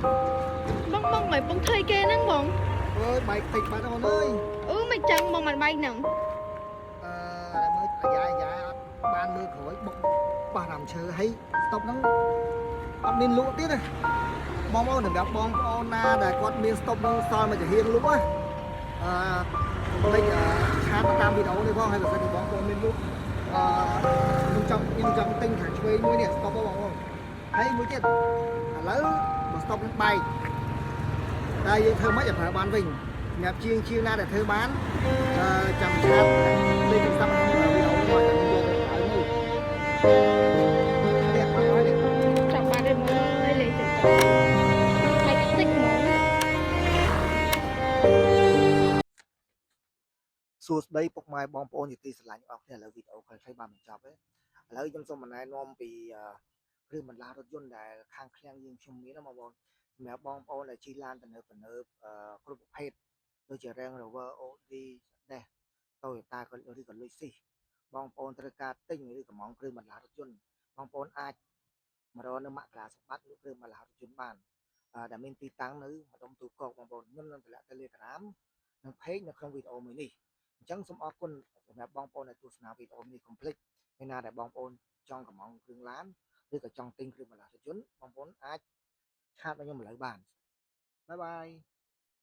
បងបងមិនបងធ្វើគេហ្នឹងបង អើយបែកតិចបាត់អូនអើយ អឺមិនចឹងបងមិនបែកហ្នឹង អឺតែមើលអាយ៉ាអាយ៉ាអត់បានមើលក្រោយបុកប៉ះដើមឈើហើយស្តុបហ្នឹងអត់មានលក់ទៀតណាបងប្អូនសម្រាប់បងប្អូនណាដែលគាត់មានស្តុបហ្នឹងសល់មកចំហៀងលក់ណាអឺកុំភ្លេច chat តាមវីដេអូនេះផងហើយបើសិនជាបងប្អូនមានលក់អឺខ្ញុំចង់ទិញខាងឆ្វេងមួយនេះស្តុបបងប្អូនហើយមួយទៀតឥឡូវបើស្តុបនឹងបែកតែយើងធ្វើម៉េចឲ្យប្រើបានវិញសម្រាប់ជាងជាងណាដែលធ្វើបានអឺចាំ chat លេខទូរស័ព្ទក្នុងវីដេអូនេះឲ្យខ្ញុំយកទៅឲ្យមើលនេះអត់ហើយនេះ ចាប់បានទេមើលហើយលេងទៅបែកតិចហ្មង សួស្តីពុកម៉ែបងប្អូនជាទីស្រឡាញ់អរគ្នាឥឡូវវីដេអូខ្លីៗបានបញ្ចប់ហើយឥឡូវខ្ញុំសូមណែនាំពីគ្រឿងបន្លាស់រថយន្តដែលខាងឃ្លាំងយើងខ្ញុំមានណាបងប្អូនសម្រាប់បងប្អូនដែលជិះឡានទំនើបទំនើបគ្រប់ប្រភេទដូចជា Range Rover, Audi, Mercedes, Toyota ក៏ឬក៏ Lexus បងប្អូនត្រូវការទិញឬកម្ម៉ង់គ្រឿងបន្លាស់រថយន្តបងប្អូនអាចមករកនៅមករាសម្បត្តិលក់គ្រឿងបន្លាស់រថយន្តបានដែលមានទីតាំងនៅម្ដុំទូកកបងប្អូនខ្ញុំនឹងតម្លាក់ Telegram និង Page នៅក្នុងវីដេអូមួយនេះអញ្ចឹងសូមអរគុណសម្រាប់បងប្អូនដែលទស្សនាវីដេអូនេះកុំភ្លេចពេលណាដែលបងប្អូនចង់កម្ម៉ង់គ្រឿងឡានឬក៏ចង់ទិញគ្រឿងបន្លាស់រថយន្តបងប្អូនអាច chat មកខ្ញុំឥឡូវបាន bye bye.